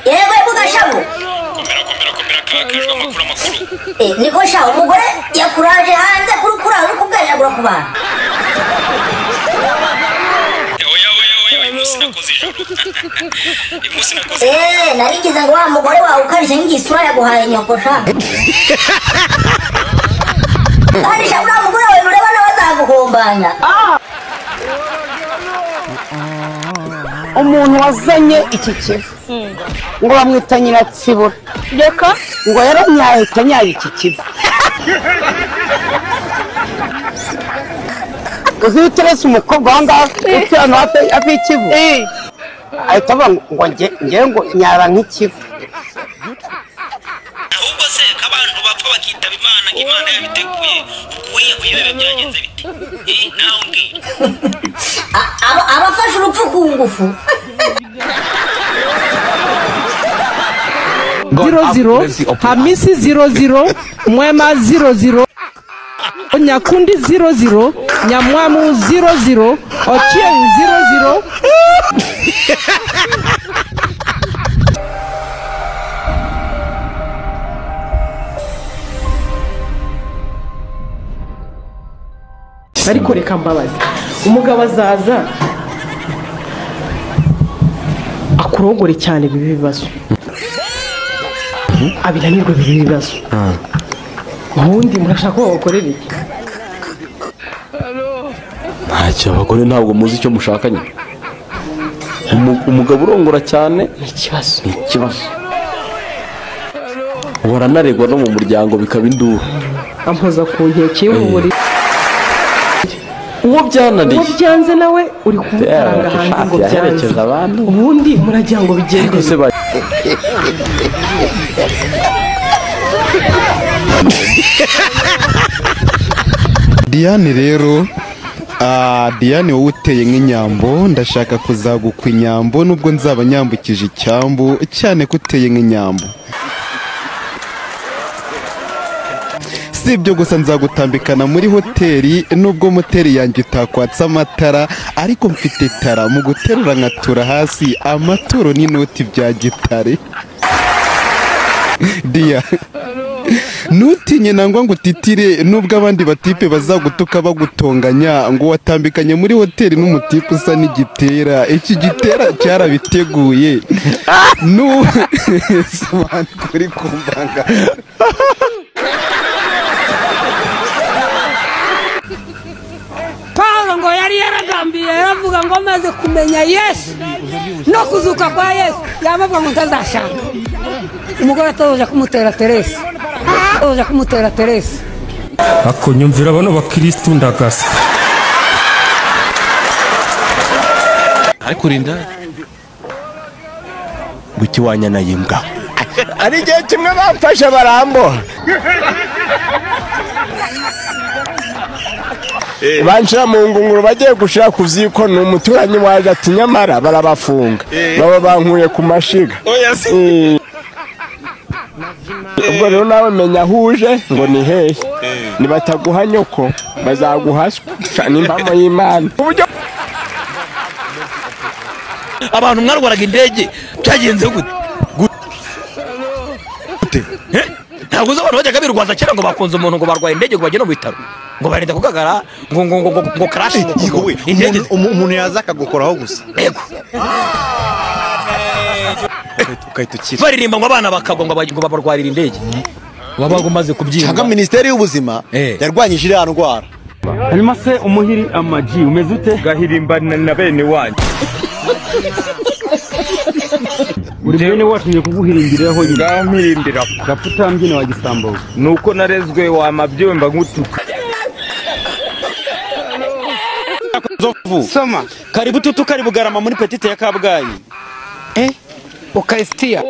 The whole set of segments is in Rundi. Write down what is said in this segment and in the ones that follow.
Yewe bugashabu. Niko sha umugore yakuraje hanze kurukura uri kubwajagura ku bantu. Narigize ngo wa mugore wawe ukabije nk'igisura yaguhaye nyoko sha. Kandi sha uriya mugore wawe nureba nawe azaguhombanya. Umuntu wazanye iki kivu ngo bamwita Nyiratsibura reka ngo yaranyaye tanyaye iki kivu. Uzi umukobwa aho ngaho utuye ahantu hafi y'ikivu ahita avuga ngo nge ngo nyara nk'ikivu. Ahubwo se abantu bapfa bakitaba Imana ngo Imana yabiteguye ukuye bibe byagenze bite? Nawe mbwira. Abafashe urupfu ku ngufu. 00 Hamisi 00 Mwema 00 Nyakundi 00 Nyamwamu 00 Ochieng 00. Ariko reka mbabazi, umugabo azaza akurongore cyane bibi bibazo, abinanirwe bibi bibazo, ubundi murashaka ko babakorera iki? Ntacyo abagore ntabwo muzi icyo mushakanye. Umugabo urongora cyane ni ikibazo, ni ikibazo. Waranaregwa no mu muryango bikaba induru. Ampoza ku nkeke y'uburiri. Uwo byananiye, uwo byanze nawe uri kumutanga hanze ngo byanze. Ubundi muragira ngo bigende. Diane rero, Diane wowe uteye nk'inyambo, ndashaka kuzagukwa inyambo nubwo nzaba nyambukije icyambu cyane ko uteye nk'inyambo. Si ibyo gusa, nzagutambikana muri hoteli nubwo moteri yanjye itakwatsa amatara, ariko mfite itara mu guterura nkatura hasi amaturo n'inoti bya gitare. Dia, ntutinye nangwa ngo utitire nubwo abandi batipe bazagutuka bagutonganya ngo watambikanye muri hoteli n'umutipe usa n'igitera. Iki gitera cyarabiteguye. Kuri kumbanga. Paulo ngo yari yaragambiye yaravuga ngo maze kumenya Yesu no kuzuka kwa Yesu, yamavuga ngo ntazashaka umugore atazoja kumutera Teresi, atazoja kumutera Teresi. Akonyumvira bano bakristu ndagasa. Ariko rinda guki wanyana yimbwa. Ari gihe kimwe bamfashe baramboha. Banshira mu ngunguru bagiye gushira ku vyiko, ni umuturanyi waje ati nyamara barabafunga, baba bankuye ku mashiga. Ubwo rero nawe menya huje ngo ni hehe, nibataguha nyoko bazaguhaswa n'impamo y'Imana. Abantu mwarwaraga indege byagenze gute? Ntabwo uzi abantu bajyaga birwaza kera ngo bakunze umuntu ngo barwaye indege ngo bagende mu bitaro ngo barinda kugagara ngo ngo ngo ngo crash indege, umuntu yaza akagukoraho gusa. Yego. Ukahita ukira. Baririmba ngo abana bakagwa ngo babarwarira indege. Wabaga umaze kubyimba. Cyangwa Minisiteri y'Ubuzima yarwanyije iriya ndwara. Hanyuma se umuhiri amaji umeze ute? Gahirimbana na bene wanyu. Uri bene wacu ngiye kuguhiringiraho nyine. Ngaho mpirimbira. Gapfa utambyina wa gisambo. Nuko narezwe wamabyumba nkutuka. Soma. Karibu tutu karibu garama muri petite ya Kabgayi. Ukaristia.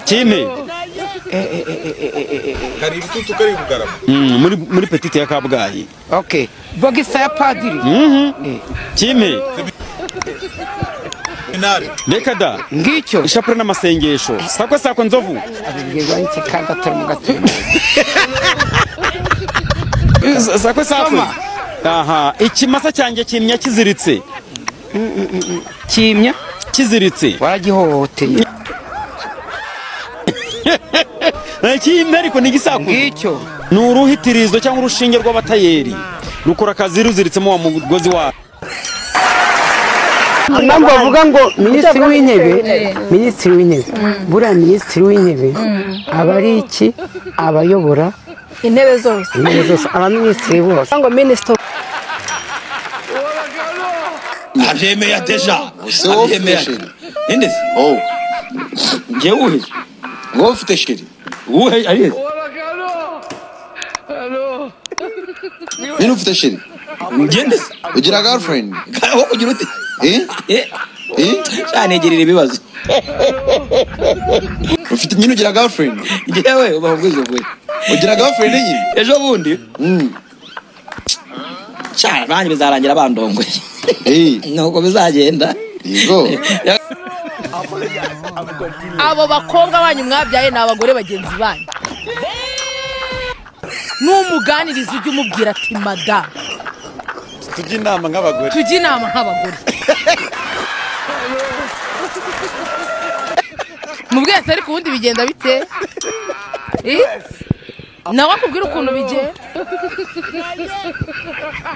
Kimpe. Karibu tutu karibu garama. Muri petite ya Kabgayi. Okay. Bogisa ya padiri. Kimpe. Reka da. Ngicyo. Ishapure n'amasengesho. Sako sako nzovu. Abibwirwa n'iki kandi atari mu gatumba. Sako sako. Aha, ikimasa cyanjye kimya kiziritse. Kimya kiziritse. Waragihohoteye. Kimya ariko ni igisakuzo. Ngicyo. Ni uruhitirizo cyangwa urushinge rw'abatayeri. Rukora akazi ruziritsemo wa mugozi wa. Impamvu bavuga ngo minisitiri w'intebe, minisitiri w'intebe, buriya minisitiri w'intebe aba ari iki? Abayobora intebe zose, intebe zose, abaminisitiri bose. Ngo minisitiri abyemeye deja, abyemeye ninde se? Oh, ngewe uhe? Wowe ufite sheri? Uhe ari he? Nini ufite sheri? Ngende se? Ugira girlfriend? Wowe ugira ute? Eh? Eh? Cyanegerera ibibazo. Ufite nyine ugira girlfriend? Ngewe uba ubwizo bwe. Ugira girlfriend nyine? Ejo bundi? Cyane banyu bizarangira bandongoye. Nuko bizagenda. Yego. Abo bakobwa banyu mwabyaye ni abagore bagenzi banyu. Numuganiriza ujye umubwira ati madame. Tujye inama nk'abagore. Tujye inama nk'abagore. Mubwire ati ariko ubundi bigenda bite? Nawe akubwira ukuntu bigenda.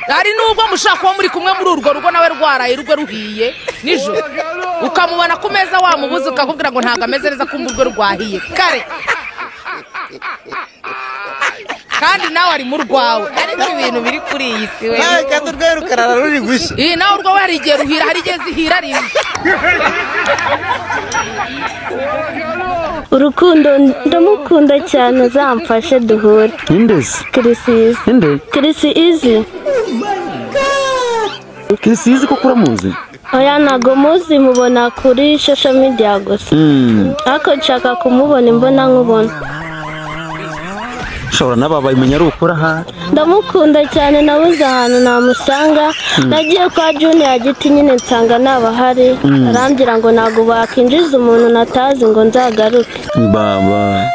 Hari nubwo mushaka kuba muri kumwe muri urwo rugo nawe rwaraye urwo ruhiye nijoro, ukamubona ku meza wamubuze ukakubwira ngo ntabwo ameze neza kumva urwo rwahiye kare, kandi nawe ari mu rwawe. Ariko ibintu biri kuri iyi si we nawe kandi urwaye rukarara ruri gushya. Iyi nawe urwawe hari igihe ruhira, hari igihe zihira rimwe. Urukundo ndamukunda cyane, uzamfashe duhure. Indezi? Kirisi izi. Inde? Kirisi izi. Kirisi izi koko uramuzi? Oya ntago muzi, mubona kuri social media gusa. Ariko nshaka kumubona imbona nkubona. Ushobora n'ababayimenya ari ukora ha? Ndamukunda cyane, nabuze ahantu namusanga. Nagiye kwa Junior Giti nyine nsanga nabahari, arambwira ngo ntago bakinjiza umuntu natazi ngo nzagaruke. Baba.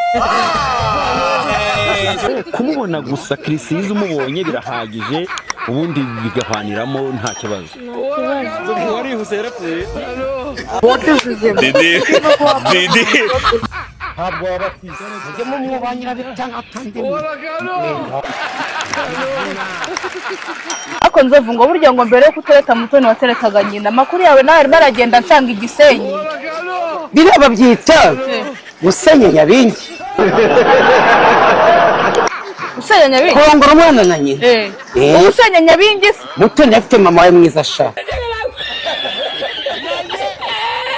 Kumubona gusa Kirisizi umubonye birahagije, ubundi bigahaniramo nta kibazo. Warihuse yarapfuye. Dede Dede ntabwo waba ku isi. Mujye mumwubanyira bitanga atandi. Ariko nzovu ngo burya ngo mbere yo kutereta Mutoni wateretaga nyina, amakuru yawe nawe arimo aragenda nsanga igisenyi. Biriya babyita gusenya nyabingi. Gusenya nyabingi? Kurongora umwana na nyina. Gusenya nyabingi se? Mutoni afite mama we mwiza sha.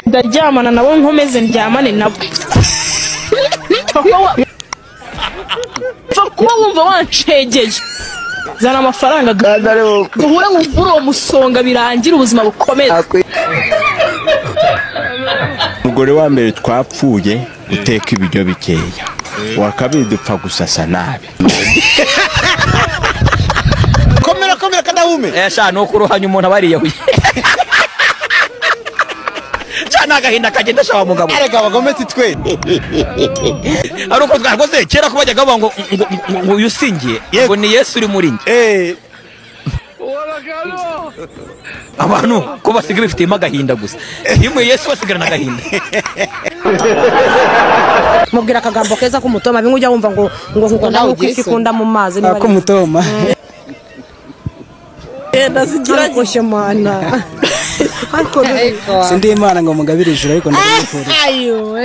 Ndaryamana nabo nkomeze ndyamane nabo. Kuba wumva wancegeye, zana amafaranga duhure nkuvure uwo musonga birangire ubuzima bukomeze. Umugore wa mbere twapfuye guteka ibiryo bikeya, uwa kabiri dupfa gusasa nabi. Komera komera kadahume. Sha no kuruhanya umuntu abariyahuye. Cyane agahinda kagenda shawa mugabo. Arega abagome titwe. Ari uko twakoze kera ko bajyaga bavuga ngo ngo uyu singiye ngo ni Yesu uri muri nge. Abantu ko basigaye bifitemo agahinda gusa. Imwe Yesu basigarana agahinda. Mubwira akagambo keza k'umutoma bimwe ujya wumva ngo ngo nkukunda nkuko ifi ikunda mu mazi niba ari kumutoma. Enda zigira koshye mana. Ariko sindi imana ngo mugabire ijuru ariko ndabifuriza. Ayo.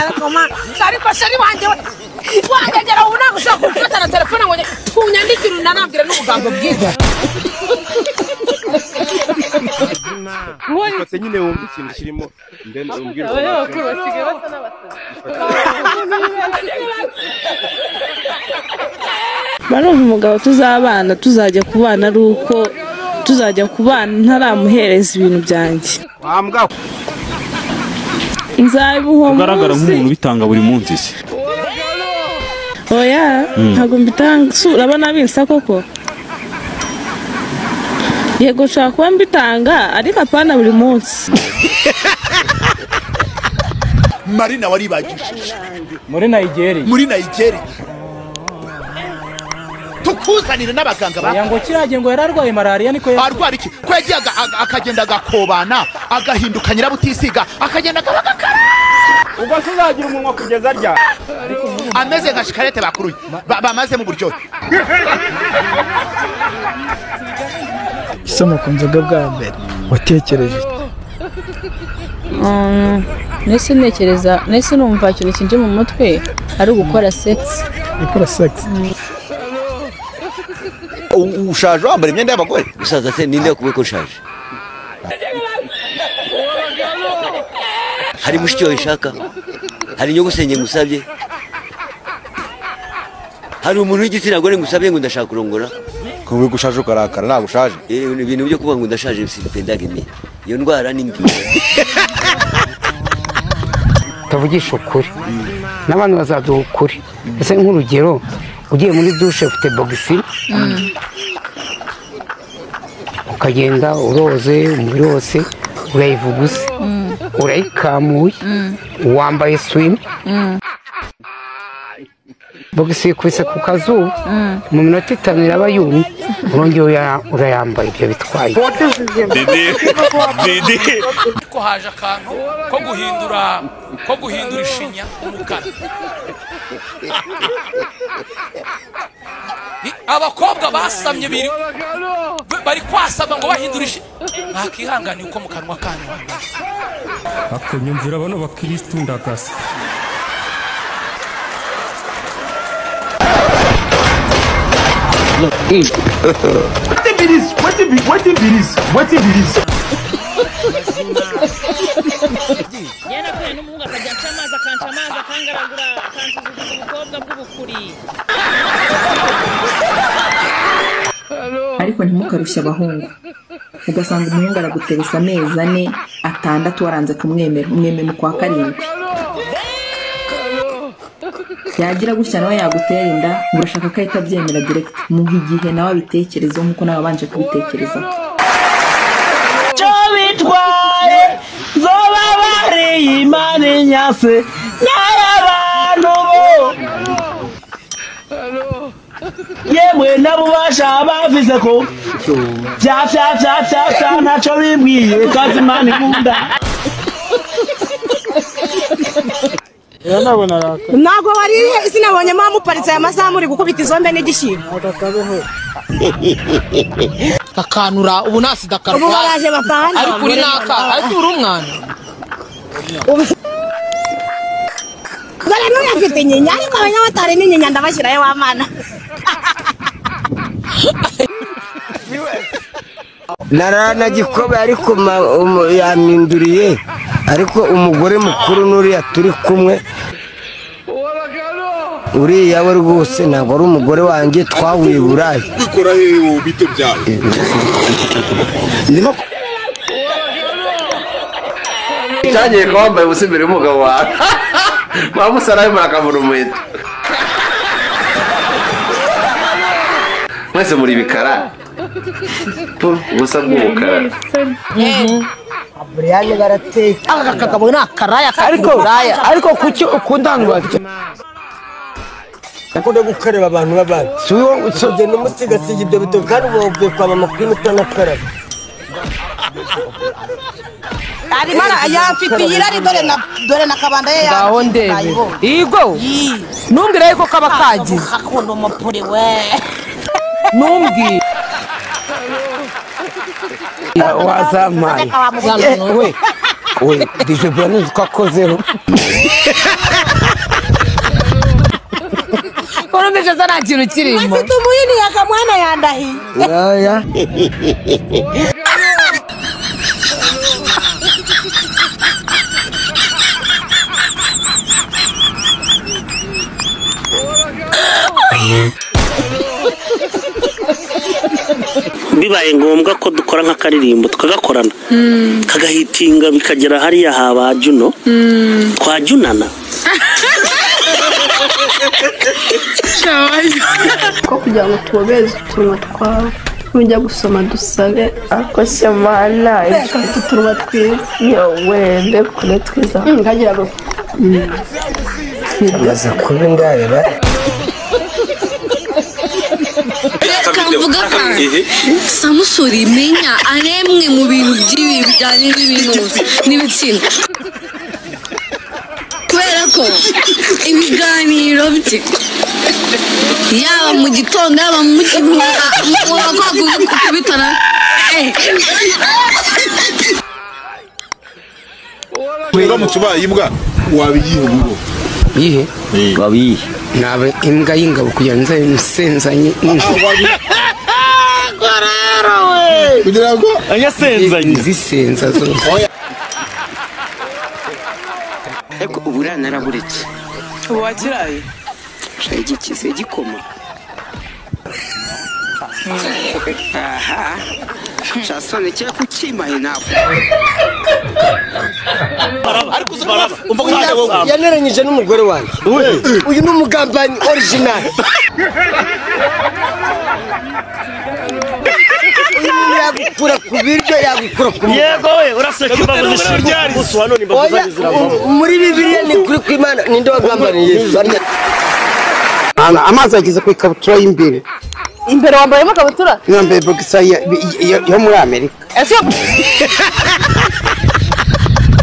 Ariko ma ariko shari wanje wangegera ubu ntabwo ushobora gufata na telefone ngo unyandikire unanambwire n'ubugambo bwiza. Ifate nyine wumve ikintu kirimo then umbwire. Abanyamakuru basigaye basa n'abasazi. Barumva umugabo tuzabana tuzajya kubana ari uko tuzajya kubana ntaramuhereza ibintu byanjye. Nzabimuha ugaragara nk'umuntu ubitanga buri munsi se? Oya, ntabwo mbitanga. Urabona binsa koko? Yego nshobora kuba mbitanga ariko apana buri munsi. Marina waribagishije muri Nigeria. Muri Nigeria tukuzanire n'abaganga ba ngo kiragiye ngo yararwaye malaria niko arwara iki ko yagiye akagenda agakobana agahinduka nyirabutisiga akagenda akabagakara. Ubwo se uzagira umunwa kugeza rya ameze nka shikarete bakuruye bamaze mu buryohe. Isoma ku nzoga bwa mbere watekereje iki? Nahise ntekereza, nahise numva ikintu kinje mu mutwe ari ugukora sex. Gukora sex. Ushaje wambara imyenda y'abagore? Gusaza se ninde yakubwiye ko ushaje? Hari mushiki wawe ushaka? Hari nyogosenge ngusabye? Hari umuntu w'igitsina gore ngusabye ngo ndashaka kurongora? Kuba ushaje ukarakara ntabwo ushaje. Ibintu byo kuvuga ngo ndashaje sipendage mbi. Iyo ndwara ni mbi. Tuvugisha ukuri n'abantu bazaduha ukuri. Ese nk'urugero ugiye muri dushe ufite bogisi ukagenda uroze umubiri wose urayivuguse urayikamuye wambaye swim bogisi ikubise ku kazuba mu minota 5 iraba yumye urongera urayambaye. Ibyo bitwaye ko haje akantu ko guhindura ishinya umukara. Abakobwa basamye biri bari kwasama ngo bahindura ishinya bakihangana uko mu kanwa kanyu. Akunyumvira bano bakristu ndagasa. What be this? Yena kwe n'umuhungu akajya aca amazi akanca amazi akangaragura akansuzuguza ubukobwa bw'ubukuri. Ariko ntimukarushye abahungu, ugasanga umuhungu araguteresa amezi 4 6 waranze kumwemera, umwemera mu kwa 7 yagira gutya nawe yagutera inda ngo urashaka ko ahita abyemera direct. Muha igihe nawe abitekerezeho nk'uko nawe wabanje kubitekerezaho. Cyo bitwaye zoba bariye Imana inyase n'abantu bo yemwe n'abubasha bavuze ko bya bya bya bya bya ntacyo bimbwiye kandi Imana inkunda. Ntabwo wariye sinabonye muparitse aya masaha muri gukubita izombe n'igishyimbo. Akanura ubu nta sida karwaye. Ubu baraje batahana. Ariko uri naka, ariko uri umwana. Dore n'uyu afite inyinya ariko abanyamatari n'inyinya ndabashyirayo wa mana. Narana gikobe ariko yaminduriye ariko umugore mukuru nuriya turi kumwe uriya we rwose ntabwo ari umugore wanjye twahuye Burayi. Bikora hehe bite byawe? Ndimo cyagiye ko wambaye ubusa imbere y'umugabo wawe mwamusaraye murakavura umuheto mwese muri bikara ubusa bw'umukara. Buriyani barateka aka kagabo ni akaraya. Ariko kuki ukunda abantu bafite akunda gukareba abantu b'abandi si wowe ugenda umusigasiga ibyo bitoki kandi uba uvuye kwa mama kuri mutanakaraba. Arimo yafitiye irari dore na kabanda ye ngaho ndebe. Igo numbwire yuko kaba kagize akunda umupuri we numbwire wazampaye we DJ Brand twakozeho. Urumvise za nta kintu kirimo. Afite umuhini yakamwana yandahiye. Oya. Bibaye ngombwa ko dukora nk'akaririmbo tukagakorana kagahitinga bikagera hariya haba Juno twajunana. Ko kugira ngo tubobeze utunwa twawe. Ujya gusoma dusabe ako se mana ifite utunwa twiza yowe mbega ukuntu twiza nkagira ngo amaze kuba indaya ba Kamvuga Samusuri menya aremwe mu bintu by'ibi bijyanye n'ibintu n'ibitsina kubera ko ibiganiro bye yaba mu gitondo yaba mu kubitana. Uramutse ubaye imbwa wabiyihe ubwo? Iyihe? Wabiyihe? Naba imbwa y'ingabo kugira ngo nze nsenzanye. Kugira ngo anyasenzanye zisenza zose. Ariko ubu naraburetse. Ubu wakiraye? Igikize gikoma. Aha. Shasone cyo kukimaye ntabwo. Ariko umva yaneranyije n'umugore wanjye. Uyu ni umugambanyi original. Yagukura ku biryo yagukura ku yego we uraseka imbavu zishinga umunsi wa none imbavu zanjye ziravamo. Muri Bibiliya ni kuri kw'Imana ninde wagambaniye Yesu? Amazi ageze ku ikabutura y'imbere. Imbere wambayemo ikabutura? Yambaye boxer yo muri Amerika. Ese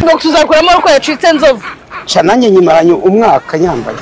boxer uzakuramo uko yacitse nzovu? Ca nanjye nyimaranye umwaka nyambaye.